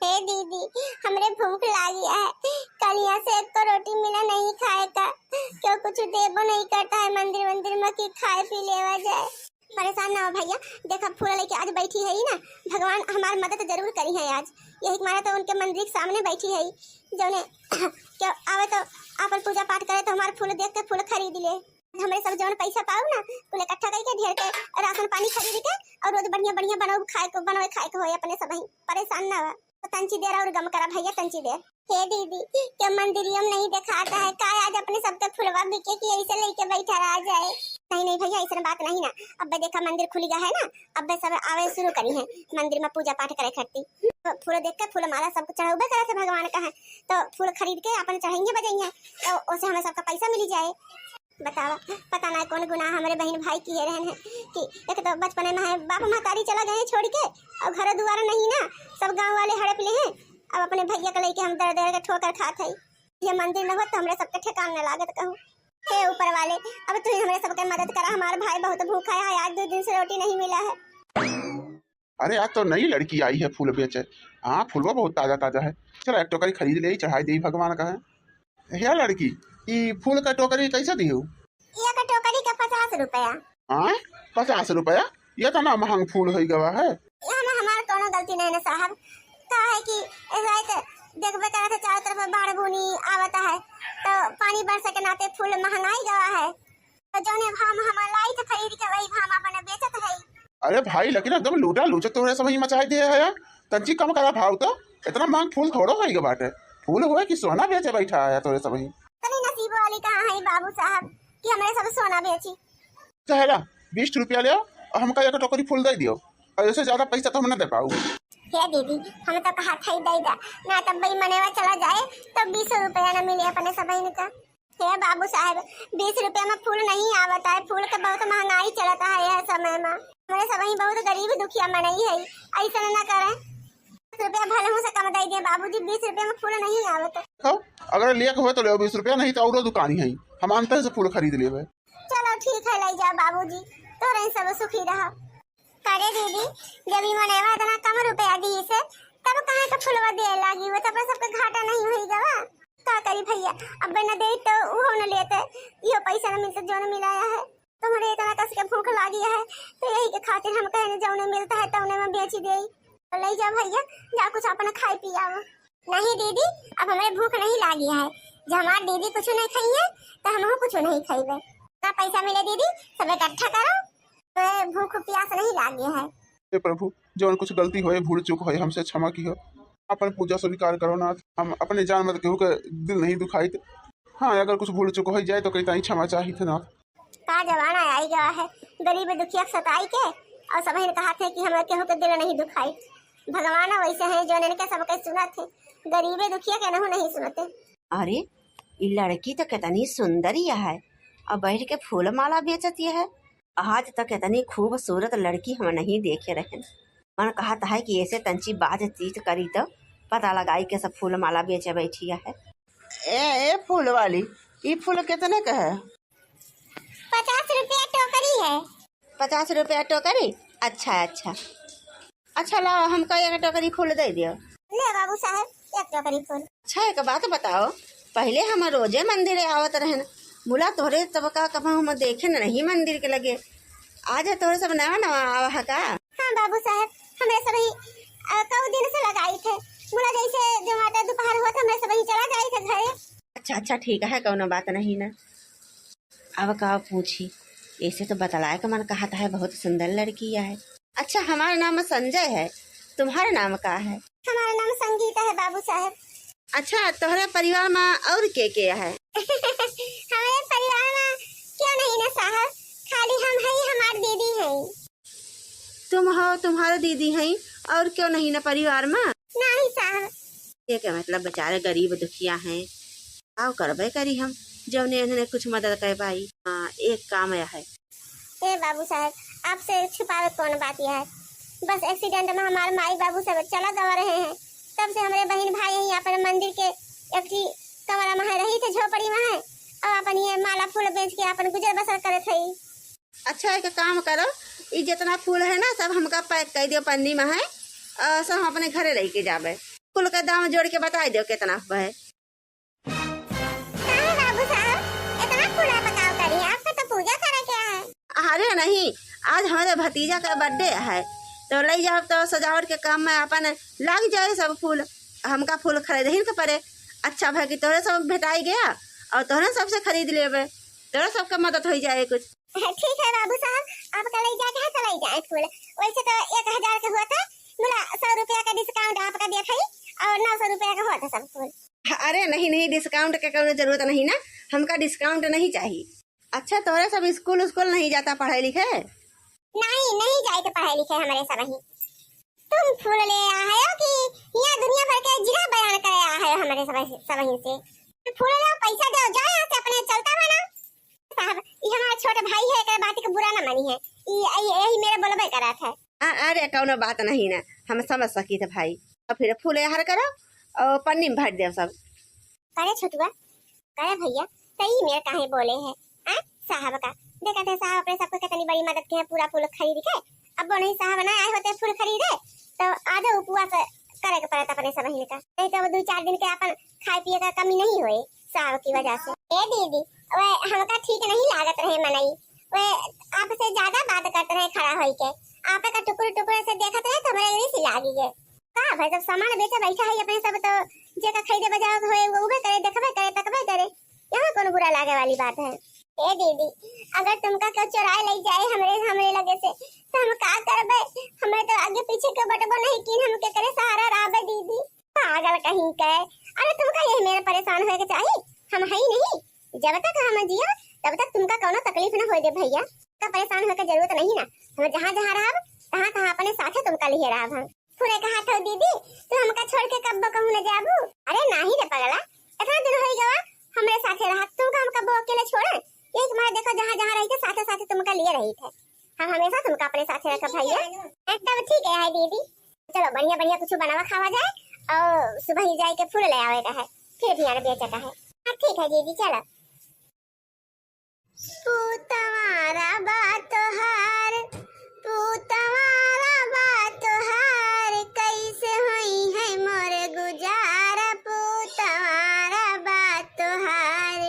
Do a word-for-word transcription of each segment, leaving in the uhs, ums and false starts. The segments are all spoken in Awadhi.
हे दीदी, हमरे भूख लागी है, कलिया से एक तो रोटी मिला नहीं खाए का, क्यों कुछ देबो नहीं करता है मंदिर वंदिर में कि खाए पी लेवा जाए। परेशान ना हो भैया, देखा फूल लेके आज बैठी है ही ना, भगवान हमार मदद जरूर करी है आज। यही मारे तो उनके मंदिर के सामने बैठी है, जौने क्यों आवे तो आपन पूजा पाठ करे तो हमार फूल देख के फूल खरीद ले। हमरे सब जौन पैसा पाऊ ना, कुल इकट्ठा करके ढेर के राशन पानी खरीद के और रोज बढ़िया बढ़िया बनाऊ खाए के, बनावे खाए के होए अपने सबही। परेशान ना हो, तो तंची देर और गम करा भैया, तंची देर। हे दीदी, के मंदिरियम नहीं दिखाता है का? आज अपने सबके फुलवा बिके कि ऐसे लेके बैठा रहा जाए? नहीं नहीं भैया, ऐसन बात नहीं ना। अब्बे देखा मंदिर खुल गया है ना, अब्बे सब आवे शुरू करी है मंदिर में पूजा पाठ करे खातिर। तो फूल देख के फूल माला सब चढ़ाउबे करे थे भगवान का है, तो फूल खरीद के अपन चढ़ेंगे बजेंगे, तो ओसे हमें सबका पैसा मिली जाए। बतावा, पता ना कौन गुनाह हमरे बहिन भाई किहे रहन है कि एक तो बचपने में है बाप महतारी चला गए छोड़ के, और घर दुआर नहीं ना, सब गाँव वाले हड़प ले हैं। अब अपने भैया के लेके हम दर दर के ठोकर खात है। ये मंदिर न होत तो हमरे सबके ठेकान न लागत कहूँ। हे ऊपर वाले, अब तू ही हमरे सबके मदद करा, हमार भाई बहुत भूखा है, आज दो दिन से रोटी नहीं मिला है। अरे, आज तो नई लड़की आई है फूल बेचे। हाँ, फूलवा बहुत ताजा ताजा है। चला, एक टोकरी खरीद ले, चढ़ाई दे भगवान का है। हे लड़की, ई फूल का टोकरी कैसे दिहू? एक टोकरी का पचास रुपया। हाँ, पचास रुपया? ये तो ना महंग फूल होई गवा है। ये में हमार कोनो गलती नहीं ना साहब, का है कि एक रात देखबे करत है चारों तरफ बाढ़ बूनी आवत है, तो पानी बरसे के नाते फूल महंगाई गवा है। तो जौने भाव में हम लाई थे खरीद के, वही भाव में अपने बेचत है। अरे भाई, लेकिन एकदम लूटा लूचत तोरे सबही मचाई दे है यार। तंची कम करा भाव तो, इतना महंग फूल थोड़ो होई के बाटे। फूल होए कि सोना बेचे बैठा है तोरे सबही। तनी नसीब वाली कहाँ है बाबू साहब कि हमरे सब सोना बेची। चहला, बीस रुपया ले आओ और हमका एक टोकरी फूल दे दियो, और इससे ज्यादा पैसा तो हम ना दे पाऊ। हे दीदी, हम तो कहा था ही दे दा, ना तब भाई मनेवा चला जाए तो बीस रुपया ना मिले अपने सबही का। हे बाबू साहब, बीस रुपया में फूल नहीं आवत है, फूल के बहुत महंगाई चलत है यह समय में। हमरे सबही बहुत गरीब दुखिया मनई है, ऐसा ना करें। दस रुपया भले से कम दे दे बाबूजी, बीस रुपया में फूल नहीं आवत। देखो, अगर लेके होए तो ले बीस रुपया, नहीं तो औरो दुकानी है, हम अंतर से फूल खरीद लेबे। चलो ठीक है, ले जाओ बाबूजी, तोरे सब सुखी रहो। करे दीदी, जब ई मनेवा इतना कम रुपया दी से, तब कहाँ के फुलवा दे लागी? वो तो अपने सबके घाटा नहीं हुई गवा। का करी भैया, अब न दे तो उहो न लेते, इहो पैसा न मिलते जो न मिलाया है। तुम्हारे इतना कस के भूख लागी है, तो यही के खातिर हम कहने जौने मिलता है तौने में बेची दे। तो ले जा भैया, जा कुछ अपना खाई पी आओ। नहीं दीदी, अब हमें भूख नहीं लागी है। जब हमार दीदी कुछ नहीं खाई है, तो हमहू कुछ नहीं खाइबे। ना पैसा मिले दीदी, सब इकट्ठा करो, तो भूख प्यास नहीं लागी है। हे प्रभु, जौन कुछ गलती होए, भूल चूक होए, हमसे क्षमा किहो। अपन पूजा स्वीकार करो नाथ। हम अपने जान मत केहू के दिल नहीं दुखाइत। हाँ, अगर कुछ भूल चूक हो जाए तो कहीं ताई क्षमा चाहित नाथ। का जमाना आई गवा है, गरीब दुखिया के सताई के, और सबहिन कहा थे कि हम केहू के दिल नहीं दुखाई। भगवान वैसे हैं जो इनके सबके सुनत है, गरीबे दुखिया के नहु नहीं सुनते। अरे, ई लड़की तो कितनी सुंदर ही है, और बैठ के फूल माला बेचत ही है। आज तक इतनी खूबसूरत लड़की हम नहीं देखे रहन। मन कहत है कि ऐसे तंची बातचीत करी तो पता लगाई के सब फूल माला बेचे बैठी है। ए, ए फूल वाली, ई फूल कितने का है? पचास रुपया टोकरी है। पचास रुपया टोकरी? अच्छा, अच्छा। अच्छा, लाओ, हमका एक टोकरी फूल दे दियो। ले बाबू साहब, एक टोकरी फूल। अच्छा, एक बात बताओ, पहले हम रोजे मंदिर आवत रहन, मुला तोहरे सबका कब हम देखे न नहीं मंदिर के लगे। आज तोहरे सब नवा नवा आवा है का? हाँ बाबू साहब, हमरे सब ही, अ, कऊ दिन से लगाई थे। मुला जैसे जमाते दोपहर होत, हमरे सब ही चला जाई थे घरे। अच्छा, अच्छा, ठीक है, कौनो बात नहीं ना। अब का पूछी, ऐसे तो बतलाए का मन कहत है, बहुत सुंदर लड़की है। अच्छा, हमारा नाम संजय है, तुम्हारा नाम का है? हमारा नाम संगीता है बाबू साहब। अच्छा, तोहरे परिवार में और के के है? हमारे परिवार में क्यों नहीं ना साहब, खाली हम है, हमार दीदी है। तुम हो, तुम्हारे दीदी हैं, और क्यों नहीं ना परिवार में? नहीं साहब। ये क्या मतलब, बेचारे गरीब दुखिया हैं, का करबे करी हम, जौने इन्हें कुछ मदद कर पाई। हाँ, एक काम आया है। ए बाबू साहब, आपसे छुपावे कौन बात यह है? बस एक्सीडेंट में हमारे माई बाबू सब चला गवा रहे हैं, तब से हमरे बहन भाई यहीं अपने मंदिर के एक ठी कमरा में है, रही थे झोपड़ी में है, और अपन ये माला फूल बेच के अपन गुजर बसर करत है। अच्छा, एक काम करो, ई जितना फूल है ना, सब हमका पैक कर दियो पन्नी में है, और सब हम अपने घरे लेके जाबे। कुल का दाम जोड़ के बताइ देउ केतना हुआ है। काहे बाबू साहब, एतना फूल आप का करी? आपका तो पूजा करे के है। अरे नहीं, आज हमरे भतीजा का birthday है, तो लइ जाब तो सजावट के काम में आपन लाग जाए सब फूल। हमका फूल खरीदहिन के परे, अच्छा भा कि तोहरे सब भेटाइ गया और तोहरे सबसे खरीद लेबे, तोहरे सबके मदद होइ जाए कुछ। ठीक है बाबू साहब, आपका लइ जाए के है तो लइ जाए फूल। वैसे तो एक हजार के हुआ था, मुला सौ रुपया का discount आपका देत है और नौ सौ रुपया का हुआ था सब फूल। अरे नहीं, नहीं, discount के कउनो जरूरत नहीं ना, हमका discount नहीं चाही। अच्छा, तोहरे सब स्कूल उस्कूल नहीं जाता पढ़े लिखे? नहीं, नहीं जाए के पढ़े लिखे हमरे सबही। तुम फूल ले आ है कि यहाँ दुनिया भर के जिला बयान करे आ है हमरे सब, सबही से? फूल लो, पैसा दो, जाओ यहाँ से, अपने चलता बना। साहब, ये हमारा छोटा भाई है, एकर बात के बुरा ना मानी है। ये, ये, यही मेरा बोलबे करत है। आ, अरे कउनो बात नहीं ना, हम समझ सकी थे भाई। तो फिर फूल एहर करो और पन्नी में भर देव सब। करे छोटुआ, करे भैया, त ई मेर काहे बोले है? आ, साहब का, देखत है साहब अपने सबको कितनी बड़ी मदद के है, पूरा फूल खरीद के। अब वो नहीं साहब ना आए होते फूल खरीदे, तो आधे उपवास करे के पड़त अपने सबहिन का, नहीं तो वो दो चार दिन के अपन खाए पिए का कमी नहीं होए साहब की वजह से। ए दीदी, वे हमका ठीक नहीं लागत रहे मनई, वे आपसे ज्यादा बात करत रहे खड़ा होई के, आप का टुकुर टुकुर से देखत रहे तो हमरे रिस लागी गए। का भाई, जब सामान बेचे बैठा है अपने सब, तो जेका खरीदे बजावे के होए, वो उबे करे, देखबे करे, तकबे करे, यहाँ कौन बुरा लागे वाली बात है? ए दीदी, अगर तुमका केहू चोराए लई जाए हमरे, हमरे लगे से, तो हम का करबे? हमरे तो आगे पीछे के बटबो नहीं कीन, हम केकरे सहारा रहबे दीदी? पागल कहीं के। अरे तुमका यही मेरे परेशान होए के चाही, हम हई नहीं। जब तक हम जिया तब तक तुमका कौनो तकलीफ न होए दे भैया, का परेशान होए के जरूरत नहीं ना। हम जहाँ जहाँ रहब तहाँ तहाँ अपने साथे तुमका लिए रहब हम। फुरे कहा था दीदी, तू हमका छोड़ के कब्बो कहूँ न जाबू? अरे नाही रे पगला, इतना दिन होई गवा हमरे साथे रहत, तुमका हम कब्बो अकेले छोड़े? यही तुम्हारा देखो जहाँ जहाँ रही थे साथे साथे तुमका लिए रही थे, हम हमेशा तुमका अपने साथे रखब भैया। एकदम ठीक है, है दीदी। चलो बढ़िया बढ़िया कुछ बनावा खावा जाए और सुबह ही जाए के फूल ले आवे का है, फिर भी आने बेचे का है। हाँ ठीक है दीदी, चलो। पूतवारा बा तोहार, पूतवारा बा तोहार, कैसे होई है मोर गुजारा? पूतवारा बा तोहार,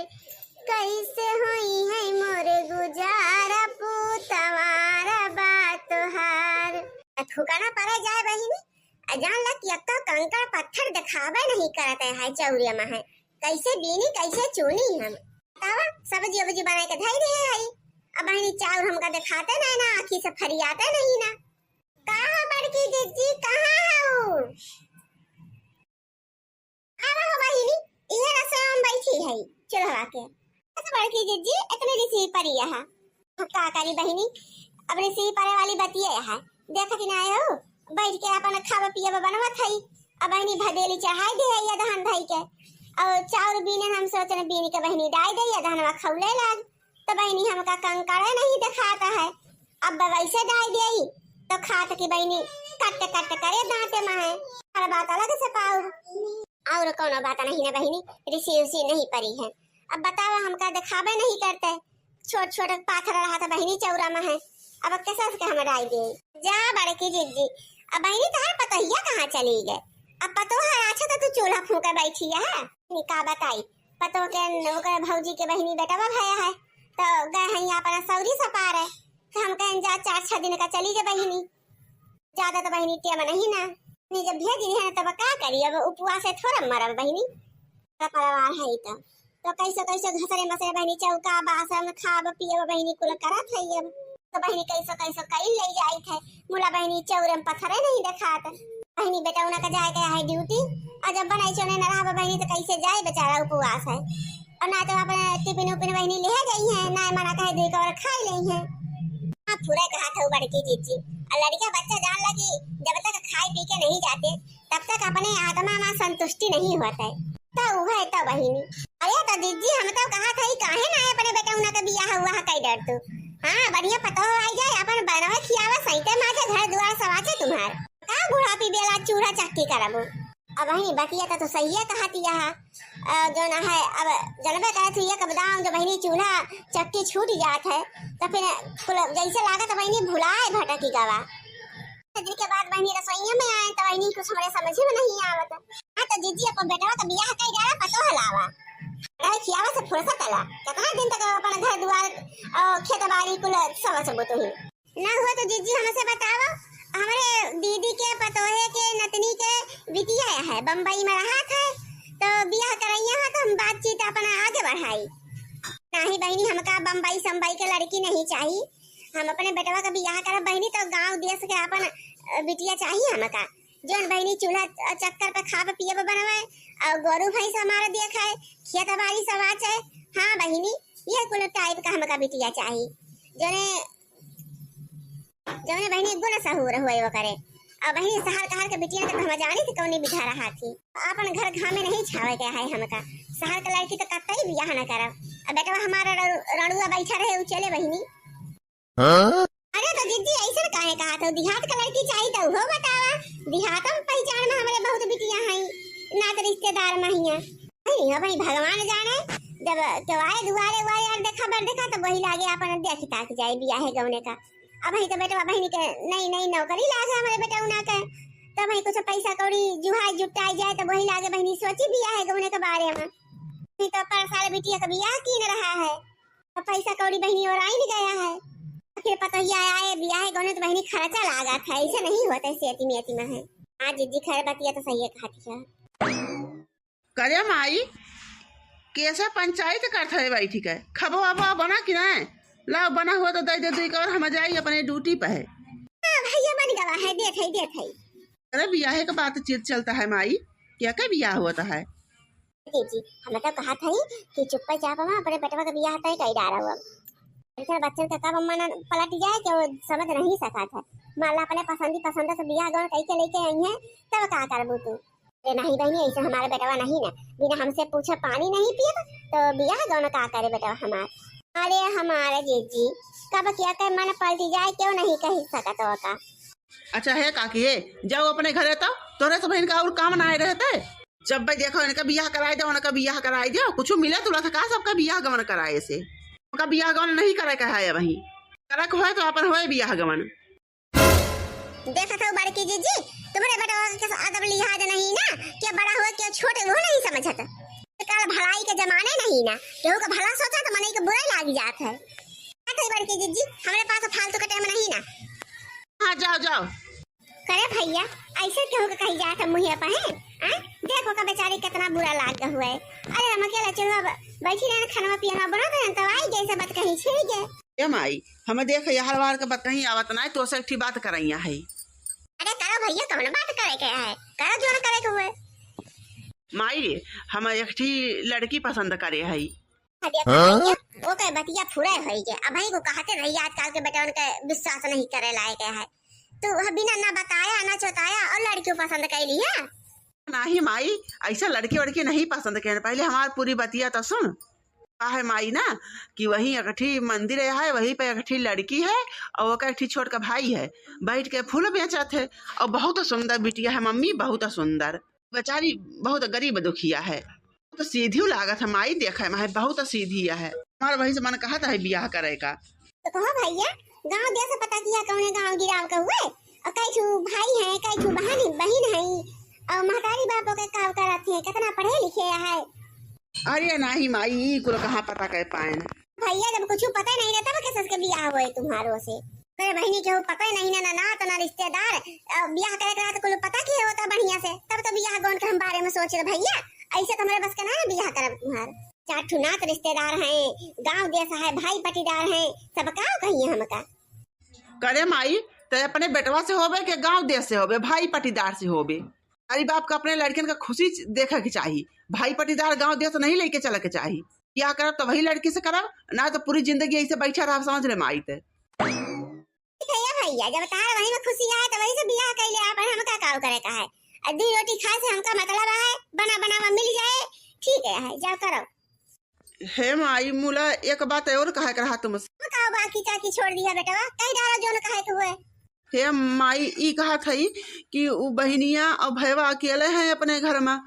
कैसे होई है मोर गुजारा? पूतवारा बा तोहार। आ थूका ना परे जाए बहिनी, आ जान ला कि अक्का कंकड़ पत्थर देखावे नहीं करत है चौरिया में है। कैसे बीनी, कैसे चुनी हम? बतावा, सब्जी उब्जी बनाए के धई दिए हई। अब बहिनी चाउर हमका देखाते नहीं ना, आँखी से फरियाते नहीं ना। का हो बड़की जिज्जी, कहाँ हऊ? आवा हो बहिनी, इहे रसोई में बैठी हई, चूल्हा के। अच्छा बड़की जिज्जी, इतने रिसी परी यहाँ। अब का करी बहिनी, अब रिसी परे वाली बतिये है, देखत ही ना हो, बैठ के अपन खाब पियब बनवत हई। अब बहिनी भदेली चढ़ाई दे है अदहन धई के, और चाउर बीने हम सोचन बीन के बहिनी डाई दे अदहनवा खौले लाग, तो बहिनी हमका कंकड़े नहीं दिखाता है। अब वैसे डाई दे तो खात की बहिनी कट कट करे दांते माए, हर बात अलग से पाउब। और कौनो बात नहीं ना बहिनी, रिसी उसी नहीं परी है। अब बतावा हमका दिखाबे नहीं करते, छोट छोट पाथर रहा था बहिनी चौरा में है, अब कैसे उसके हम डाई दे? जा बड़की जिज्जी, अब बहिनी तहार पतोहिया कहाँ चली गए? अब पतोह अच्छा तो तू चूल्हा फूंके बैठी है, नी का बताई, पतोह के ओकर भौजी के बहिनी बेटवा भया है, तो गए हैं अपना सौरी सपारे, तो हम कहें जा चार छह दिन का चली जा बहिनी। ज्यादा तो बहिनी टेम नहीं ना, नहीं जब भेज दिए हैं तब का करी, अब उपवास है थोड़ा मरब बहिनी, का परिवार है तो, तो कैसो कैसो घसरे मसरे बहिनी चौका बासन खाब पियब बहिनी कुल करत है अब, तो बहिनी कैसो कैसो कई ले जाइत है, मुला बहिनी चौरे में पत्थरे नहीं देखात, बहिनी बेटौना का जाए के है ड्यूटी, और जब बनाई चोने न रहब बहिनी तो कैसे जाए बेचारा उपवास है। और ना तो अपने टिफिन उफिन बहिनी लिहे जाई है, ना मना कहे दुई कवर खाई लेई है। हाँ, पूरा कहा था बड़की जिज्जी। और लड़का बच्चा जान लगी, जब तक खाए पी के नहीं जाते, तब तक अपने आत्मा में संतुष्टि नहीं होता है। तो वह तो बहिनी। अरे तो जिज्जी, हम तो कहा था ही काहे ना अपने बेटौना का बियाह हुआ है कई डर तू। हाँ, बढ़िया पतोह आई जाए, अपन बनवे खियावे, सैते माजे घर दुआर सवाचे तुम्हार। का बुढ़ापी बेला चूल्हा चक्की करबू? अब बहिनी बतिया तो, तो सही है कहती है। अ, जो ना है, अब जनबे करे थी, एक बदाम जो बहिनी चूल्हा चक्की छूट जात है, तो फिर कुल जैसे लागत बहिनी भुलाए भटकी गवा। दिन के बाद बहिनी रसोइया में आए तो बहिनी कुछ हमरे समझ में नहीं आवत। हाँ तो जीजी अपन बेटवा का बियाह कई डाला पतो हलावा। अरे खियावा से फुर्सत अला। कितना दिन तक अपन घर दुआर और खेत बाड़ी कुल सब सबूत हुई। ना हुआ तो जीजी हमसे बतावा। हमरे दीदी के पतोहे के नतनी के बिटिया है बम्बई में रहत है। तो बियाह करैया है तो हम बातचीत अपना आगे बढ़ाई। नहीं बहिनी हमका बम्बई सम्बई के लड़की नहीं चाहिए। हम अपने बेटवा का बियाह करब बहिनी तो गांव देश के अपन अ, बिटिया चाहिए हमका। जौन बहिनी चूल्हा अ, चक्कर पे खाब पियब बनवे और गोरू भैंस हमारा देखे खेत बाड़ी सब आचे। हाँ बहिनी ये कुल टाइप का हमका बिटिया चाहिए। जौने जौने बहिनी गुण सहूर हुए वो करे। और बहिनी सहर कहर के बिटिया के तो हम जानी थी कौनी विधा रहा थी। अपन घर घामे नहीं छावे के है हमका। सहर के लड़की तो कतई बियाह न करब। अब बेटवा हमारा रणु- रणुआ बैठा रहे उ चले बहिनी। हाँ? अरे तो जीजी ऐसन काहे कहा था देहात के लड़की चाहिए तो वो बतावा। देहात में पहचान में हमारे बहुत बिटिया हैं नात रिश्तेदार में हिया। नहीं हो भाई भगवान जाने। जब केवाए दुआरे हुआ यार देखा बर देखा तो वही लागे अपन देख ताक जाए बियाहे गौने का। अब ही तो बेटवा बहिनी के नई नई नौकरी लागे हमारे बेटा उना के। तब ही कुछ पैसा कौड़ी जुहाई जुटाई जाए तो वही लागे बहिनी सोची बियाहे गौने के बारे में। नहीं तो पर साल बिटिया का बियाह कीन रहा है तो पैसा कौड़ी बहिनी और आई नहीं गया है। फिर पतोहिया आए बियाहे गौने तो बहिनी खर्चा लागा था ऐसे नहीं होता है सेती मेती में है। हाँ जीजी खैर बतिया तो सही है कहती है। करे माई, कैसे पंचायत करत है बैठी के? खबो अबो बना कि नहीं? लाओ बना हुआ तो दे दे दुई का और हम जाई अपने ड्यूटी पे है। हाँ भैया बन गवा है, देत है, देत है। अरे बियाहे का बातचीत चलता है माई, क्या का बियाह होता है? जीजी, हम तो कहा था ही कि चुप्पे चाप में अपने बेटवा का बियाह तय कर डारा हुआ। ऐसा बच्चन का कब मन पलट जाए कि वो समझ नहीं सका था। मान ला अपने पसंदी पसंद से बियाह गौन कई के लेके आई है, तब का करबू तू? अरे नहीं बहिनी, ऐसे हमारा बेटवा नहीं ना, बिना हमसे पूछे पानी नहीं पियत, तो बियाह गौन का करे बेटवा हमार? अरे हमारे जीजी, कब क्या के मन पलटी जाए, क्यों नहीं कह सकत हो का? अच्छा है काकी, ए, जाओ अपने घरे तो, तोरे से बहिन का और काम ना आए रहते। जब भाई देखो इनका बियाह कराए दो, उनका बियाह कराए दो, कुछ मिले तुला था का सबका बियाह गवन कराए से? उनका बियाह गवन नहीं करे का है वही, करे को है तो अपन होए बियाह गवन। देखत हो बड़की जीजी, तुम्हरे बेटवा के अदब लिहाज नहीं ना, के बड़ा हुआ के छोट वो नहीं समझत। काल भलाई के जमाने नहीं ना, केहू का भला सोचा तो मनई के बुराई लाग जात है। देखत हो बड़की जीजी, हमरे पास फालतू के टाइम नहीं ना। हाँ जाओ जाओ। करे भैया, ऐसे केहू के कही जात है मुँहे पर है? आय? देखो का बेचारी कितना बुरा लाग हुआ है। अरे हम अकेला चलो अब बैठी रहन, खाना पियाना बनत रहन, तब आई गए से बात कहीं छिड़ गए। ए माई, हमें देख, यहर वार के बतकही आवत नाय, तोसे एक ठी बात करइया है। अरे करो भैया, कौन बात करे के है? करो जोन करे के हुए। माई रे, हम एक ठी लड़की पसंद करे है। हाँ? भैया, ओके बतिया फुरे होई गे। अब भाई को कहते रही, आजकल के बेटवन के विश्वास नहीं करे लायक है। तू ह बिना ना बताया, ना चौताया और लड़कियों पसंद कर ली है। नाही माई, ऐसा लड़की वड़की नहीं पसंद करे। पहले हमार पूरी बतिया तो सुन। का है माई ना कि वही एक ठी मंदिर है, वही पे एक ठी लड़की है और ओकर एक ठी छोट का भाई है, बैठ के फूल बेचत है और बहुत सुंदर बिटिया है मम्मी, बहुत सुंदर। बेचारी बहुत गरीब दुखिया है, तो सीधी लागत है माई, देखे में है बहुत सीधी है। हमार वही से मन कहत है बियाह करे का। तो कहो भैया, गांव देश पता किया कौने गांव गिराव के हुए? और कई ठू भाई हैं, कई ठू बहन, बहिन हैं, और महतारी बाप के काम करत हैं, कितना पढ़े लिखे हैं। अरे नाही माई, ई कुल कहाँ पता कर पाएन? भैया, जब कुछ पता नहीं रहता, वो कैसे उसके बियाह हुए तुम्हारों से? मेरे बहिनी के पता ही नहीं ना, ना नात, ना रिश्तेदार। अब बियाह करे के रहत कुल पता के होता बढ़िया से, तब तो बियाह गौन के हम बारे में सोच रहे भैया। ऐसे तो हमारे बस के ना बियाह करब तुम्हार। चार ठू नात रिश्तेदार हैं, गांव देश है, भाई पटीदार हैं, सब का कहिए हमका। करे माई, ते अपने बेटवा से होबे के गांव देश से होबे, भाई पटीदार से होबे? अरे बाप का अपने लड़कन का खुशी च-, देखे के चाही, भाई पटीदार गांव देश नहीं लेके चले के चाही। बियाह करब तो वही लड़की से करब, ना तो पूरी जिंदगी ऐसे बैठा रहब, समझ ले माई ते। ठीक है ये भैया, जब तार वही में खुशी आए तो वही से बियाह कर ले, अपन हमका का करे का है? और दो रोटी खाए से हमका मतलब है, बना बनावा मिल जाए, ठीक है, है, जाओ करो। हे माई, मुला एक बात और कहे के रहा तुमसे। वो का बाकी चाकी छोड़ दिया बेटवा, कहीं डाला जो न कहे के हुए। हे माई, ई कहा थई कि उ बहिनिया और भैया अकेले हैं अपने घर में,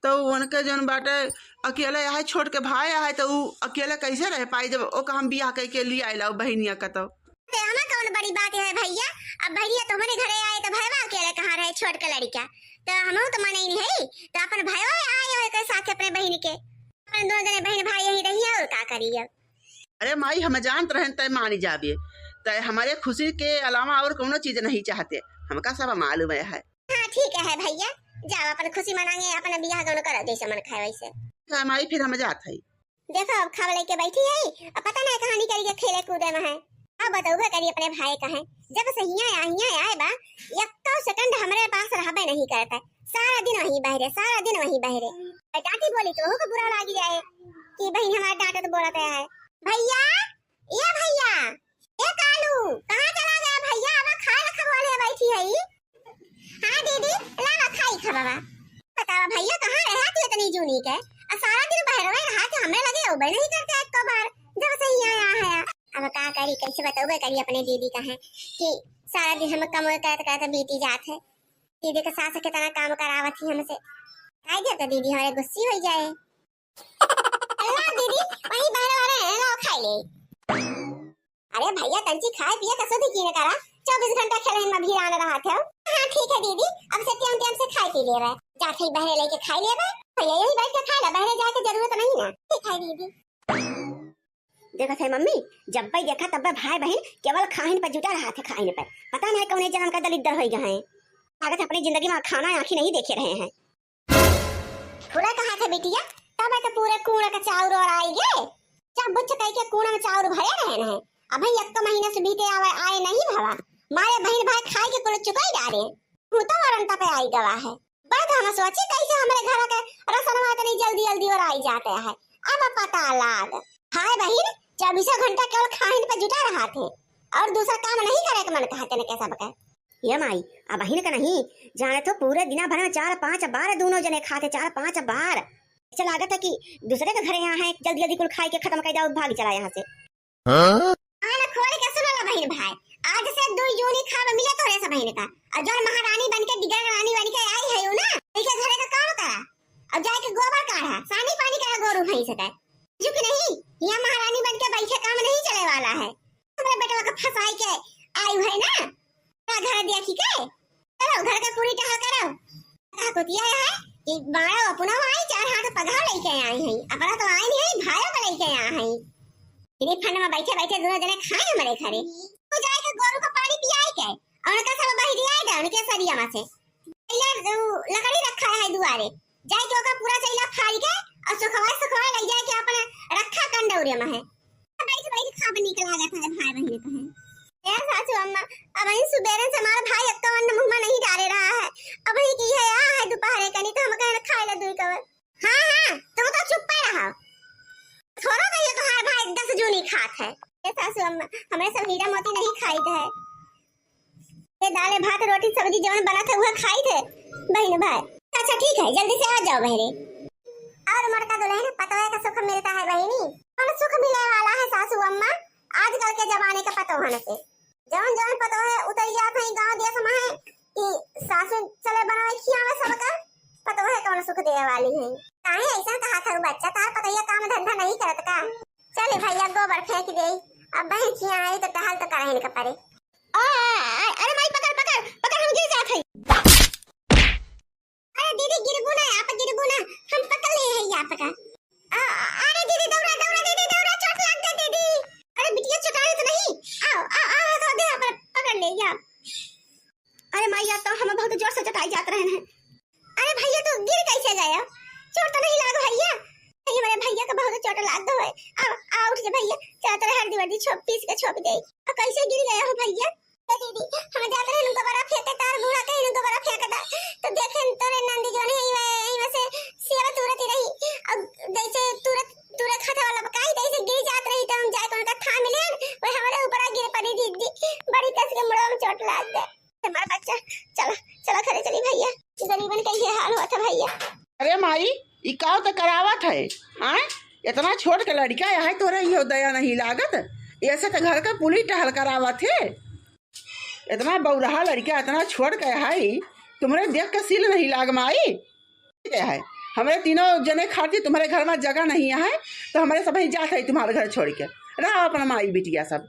तो उनके जौन बाटे अकेले आहे, छोट के भाई आहे, तो उ अकेले कैसे रह पाई जब ओका हम बियाह कई के लिए आइला उ बहिनिया का? तो ते हमा कौन बड़ी बात है भैया? अब भैया तो हमरे घरे आए तो भैया अकेले कहाँ रहे, छोट के लड़का। तो हमहू तो मने ही नहीं है, तो अपन भैया आए हो के साथ अपने बहिन के, अपन दोनों जने बहिन भाई यहीं रही है और का करी अब। अरे माई, हम जानत रहन तय मानी जाबे, तय हमरे खुशी के अलावा और कौनो चीज नहीं चाहते, हमका सब मालूम है। हाँ ठीक है भैया, जाओ अपन खुशी मनाएंगे, अपन बियाह गौन करो जैसे मन खाए वैसे। हाँ माई, फिर हम जात है। देखो अब खावा लेके बैठी है, अब पता नहीं कहाँ निकल के खेले कूदे में है। अब बतौबे करी अपने भाई का है, जब से हियाँ आ, हियाँ आए बा, एक्को सेकंड हमरे पास रहबे नहीं करता है। सारा दिन वहीं बहरे, सारा दिन वहीं बहरे। और डांटी बोली तो ओहू को बुरा लाग जाए कि बहिन हमार डांटत बोलत है। भैया, ए भैया, ए कालू, कहाँ चला गया भैया? अब खाए ला खबवाले बैठी है। हाँ दीदी, लावा खाई खबावा। बतावा भैया, कहाँ रहा तू इतनी जूनी के? आ सारा दिन बहरवे रहा कि हमरे लगे अउबे नहीं करते एक्को बार, जब से हियाँ आया है। अब का करी, कैसे बतौबे करी अपने दीदी का है कि सारा दिन हम कमवे करत करत बीती जात है। दीदी के सास कितना काम करावत ही हमसे। आई जब तो दीदी हमारे गुस्सी हो जाए। अल्लाह दीदी, वही बहरे वाले हैं, लाओ खाई ले। अरे भैया, तंची खाए पिए का सुधि की न करा, चउबीस घंटा खेले में भी आन रहा थे। हाँ ठीक है दीदी, अब से टेम टेम से खाए पी लेवे। जा थे बहरे लेके खाई लेवे। भैया यही बैठ के खाए ला, बहरे जाए के जरूरत नहीं ना। ठीक है दीदी। देखत है मम्मी, जब भी देखा तब भाई बहिन केवल खाहिन पर जुटा रहा थे, खाहिन पर। पता नहीं कौन जन्म का दलिद्र हो गया है। लागत है अपनी जिंदगी में खाना आँखी नहीं देखे रहे हैं। खुला कहा थे बिटिया, तब तो पूरे कूड़ा का चाउर और आई गए। जब बुच्च कह के कूड़ा में चाउर भरे रहे हैं, अभी एक महीना से बीते आवे, आए नहीं भवा। मारे बहिन भाई खाए के कुल चुकाई डारे। तू तो वारंटा पे आई गवा है। बस हम सोची कैसे हमरे घर के रसनवा इतनी जल्दी जल्दी और आई जाते हैं। अब पता लाग। हाय बहिन, चउबीसों घंटा केवल खाहिन पे जुटा रहा थे और दूसरा काम नहीं करे के मन कहते न के सबके। ये माई, अब बहिन का नहीं जाने तो पूरे दिना भर में चार पांच बार दोनों जने खाते, चार पांच बार। ऐसा लागत है कि दूसरे के घरे यहाँ है, जल्दी जल्दी कुल खाई के खत्म कर जाओ, भाग चला यहाँ से। हाँ? कान खोल के सुन ला बहिन भाई, आज से दुई जूनी खाब मिले तोरे से बहिन का। और जौन महारानी बन के, बिगड़ रानी बन के आई है ना, इनके घरे का काम करा। और जाए के गोबर काढ़ा, सानी पानी करा गोरू भैंस का। जो कि नहीं, यहाँ महारानी बन के बैठे काम नहीं चले वाला है। तुम्हारे बेटवा का फंसाई के आई है ना, का घर देखी के। चलो, घर के पूरी टहल करो। का कुतिया है कि बारह अपना आई, चार हाथ पगहा लेके आई है। अपना तो आई नहीं है, भाइयों को लेके आई है। इन्हीं फंड में बैठे बैठे दोनों जने खाए हमारे घरे। वो जाए के गोरू को पानी पियाए के, और उनका सब बहिरी आए गए, उनके सरिया में से। ये लकड़ी रखा है दुआरे, जाए के ओकर पूरा चैला फाड़ के और सुखवाए सुखवाए ले जाए के अपने रखा कंडौरे में है। बैठ बैठ खाब नीक लागत है भाई बहिन कहे। ए सासू अम्मा, अबहीं सुबेरे से हमार भाई एक्को अन्न मुँह में नहीं डारे रहा है। अबहीं की है आ है दोपहरे कनी तो हम कहे खाए ला दुई कवर। हाँ हाँ, तुम तो चुप्पे रहो। थोड़ो कहियो तुम्हार भाई दस जूनी खात है। ए सासू अम्मा, हमरे सब हीरा मोती नहीं खाइत है। ये दाल भात रोटी सब्जी जवन बनत है वह खाई थे बहिन भाई। अच्छा ठीक है, जल्दी से आ जाओ बहरे। और मरका दुल्हन पतोह का सुख मिलता है बहिनी, कौन सुख मिले वाला है सासू अम्मा आजकल के जमाने के पतोहन से। जवन जवन पतोह उतर जात है गाँव देश में है कि सासू चले बनावे खियावे सबका, पतोह कौन सुख देवे वाली है। काहे ऐसा कहा था बच्चा, तार पतोहिया काम धंधा नहीं करत का? चले भैया गोबर फेंक दे, अब बहन खिया आई तो टहल तो करहिन के परे। आ, आ, अरे माई, पकड़, पकड़, पकड़, हम गिर जात हई। अरे दीदी, गिरबू ना, आप गिरबू ना, हम पकड़ ले हई आपका। आ, अरे दीदी, दौड़ा, दौड़ा, दीदी, दौड़ा, चोट लाग गई दीदी। अरे बिटिया, चोट आए तो नहीं? आओ, आओ, आओ, तो दे, आप पकड़ ले, आओ। अरे माई, यार, तो हम बहुत जोर से चोटाई जात रहे हैं। अरे भैया, तू गिर कैसे गया? चोट तो नहीं लाग भैया? नहीं, हमारे भैया का बहुत चोट लाग गए। आओ, आओ, उठ जा भैया, चला तेरे हल्दी वर्दी छोप, पीस के छोप दे। आ, कैसे गिर गया हो भैया? ए दीदी, हम जात रहे इनको बड़ा फेंके, तार बूढ़ा के इनको बड़ा फेंक दा। तो देखे तोरे नंदी जवन है, इवे, इवे से सेवा तुरत ही रही। अब जैसे तुरत, तुरत खाता वाला बकाई, जैसे गिर जात रही, तो हम जाए उनका थाम लेन, वो हमारे ऊपर गिर पड़ी दीदी। बड़ी कस के मुड़वा में चोट लाग गए। हमार बच्चा, चला, चला घरे चली भैया, गरीबन के ये हाल होत है भैया। अरे माई, ई का तो करावत है, आय? इतना छोट के लड़का है, तोरे इहो दया नहीं लागत? ऐसे तो घर का पुलिस टहल करावत है। इतना बौरहा लड़का, इतना छोट के है, तुम्हरे देख के सील नहीं लाग माई। है, हमरे तीनों जने खातिर तुम्हरे घर में जगह नहीं है, तो हमरे सब ही जात है तुम्हरे घर छोड़ के। रहो अपना माई बिटिया सब।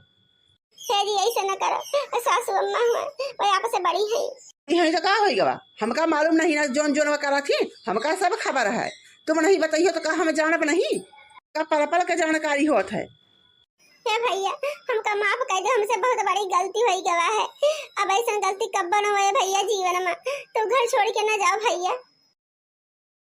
हे जी, ऐसे न करो, सासू अम्मा हुआ, वो आपसे बड़ी है। ई है तो का होई गवा? हमका मालूम नहीं ना, जोन जोन वा करा थी, हमका सब खबर है। तुम नहीं बताइयो तो का हम जानब नहीं? का पल पल के जानकारी होत है। हे भैया, हमका माफ कर दो, हमसे बहुत बड़ी गलती होई गवा है। अब ऐसन गलती कब्बो न होए भैया जीवन में। तू घर छोड़ के न जाओ भैया।